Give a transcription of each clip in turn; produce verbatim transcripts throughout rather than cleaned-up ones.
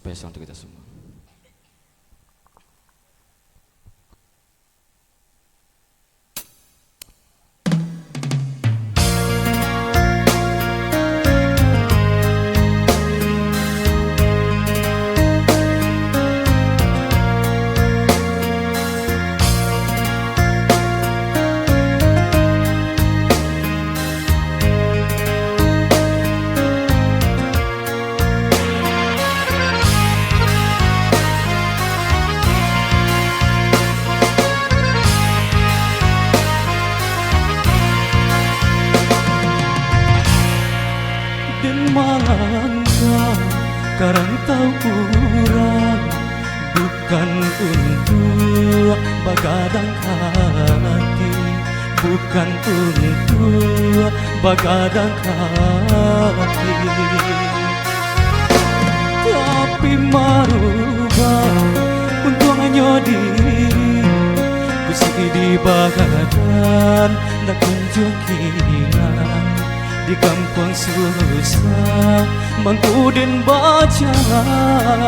Spesial untuk kita semua. Den malangkah ka rantau urang, bukan untuak bagadang hati, bukan untuak bagadang hati. Tapi marubah untuangnyo diri, bisi di badan, ndak kunjuang hilang. Di kampuang susah, mangko den bajalan.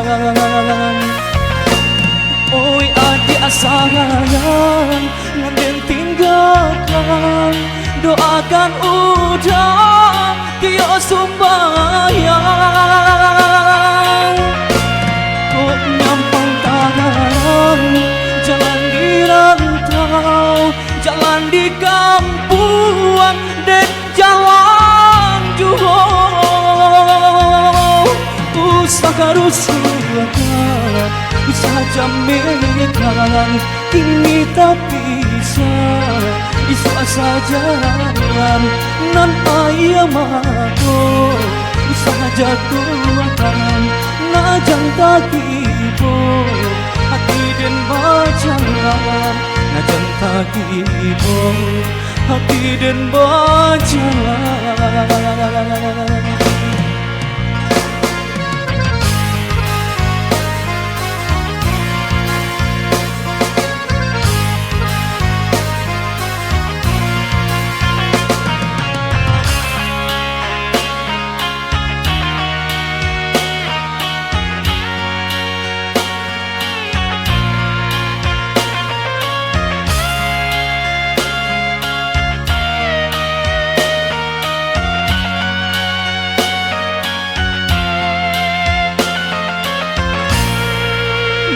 Oi adiak sayang, nan den tinggakan, doakan urang tiok sumbayang. Kok nyampang tarang, jalan di rantau, jalan di kampuang, den jalan juo. Usah karusuakan, usah jamekan, kini tapisah, isuak asa jalan nan aia mato. Usah jatuahkan, nak jan takibo, hati den bajalan, nak jan takibo, hati den bajalan.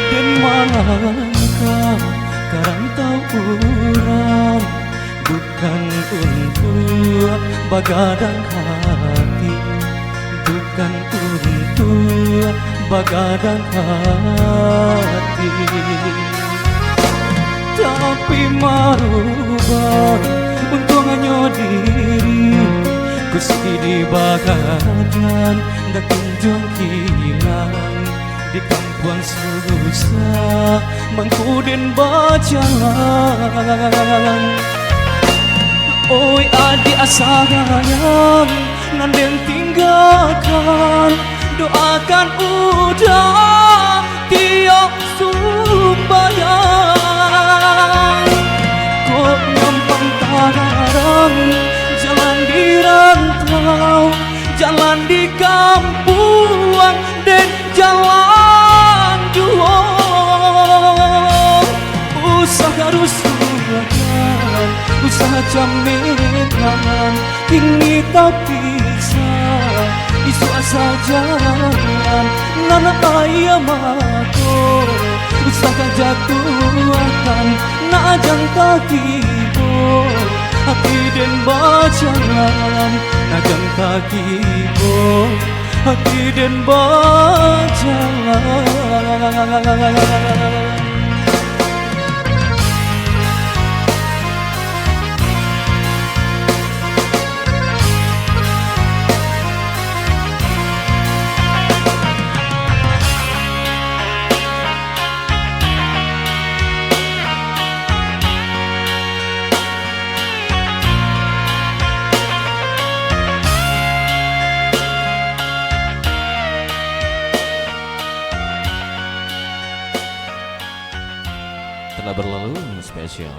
Den malangkah ka rantau urang, bukan untuak bagadang hati, bukan untuak bagadang hati. Tapi marubah untuangnyo diri, bisi di badan, ndak kunjuang hilang. Di kampuang susah, mangko den bajalan. Oi adiak sayang, nan den tinggakan, doakan urang tiok sumbayang. Kok nyampang tarang, jalan di rantau, jalan di kampuang, den jalan juo. Usah karusuakan, usah jamekan, kini tapisah, isuak asa jalan nan aia mato. Usah ka jatuahkan, nak jan takibo, hati den bajalan, nak jan takibo, hati den bajalan. Telah berlalu spesial.